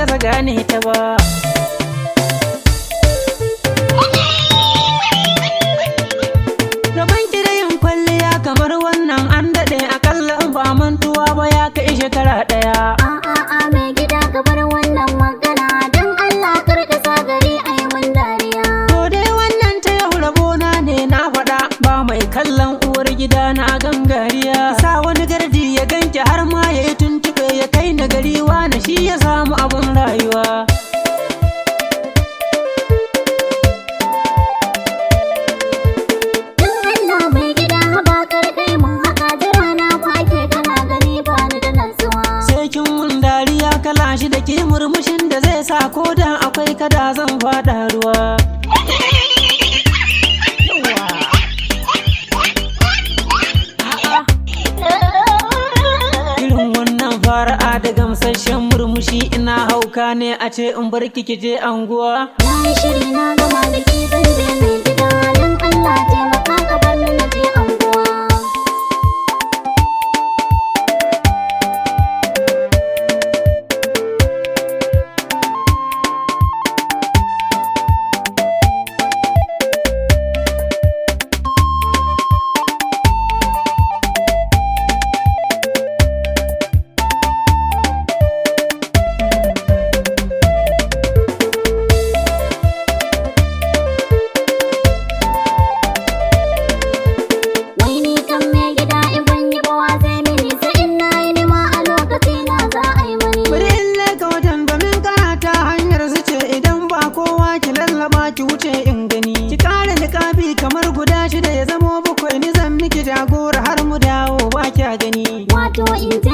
gaza gane ta ba. Rabon ki da yin kwalliya kamar wannan an daɗe, akalla in ba mantuwa ba ya kai shekara 1. A'a, mai gida, ka bar wannan magana, don Allah kar ka sa gari a yi mun dariya. To dai wannan ta yau rabona ne na faɗa, ba mai kallon uwar gida na gangariya. Sa wani gardi ya ganki har ma ya yi tuntuɓe ya kai na gari, na shi ya samu abun rayuwa. Don Allah mai gida, haba, kar kai mun haka, jira na fa ake, kana gani ba ni da natsuwa. Sai kin mun dariya kala shi da ke murmushin da zai sa ko da akwai kada zan faɗa ruwa. Yawwa. A'a. Irin wannan fara'a da gamsasshen murmushi, ina hauka ne a ce in bar ki ki je anguwa. Na yi shiri na gama biki, zan je mai gida, don Allah taimaka ka bar ni na je anguwa. Wai ni kan mai gida, in ban yi ba wa zai mini? Sai in na yi nima a lokaci na za a yi mani. Bari in leka wajen domin karata hanyar su ce, idan ba kowa ki lallaba ki wuce in gani. Ki kara niƙabi kamar guda 6 ya zamo 7, ni zan miki jagora har mu dawo ba kya gani. Wato in je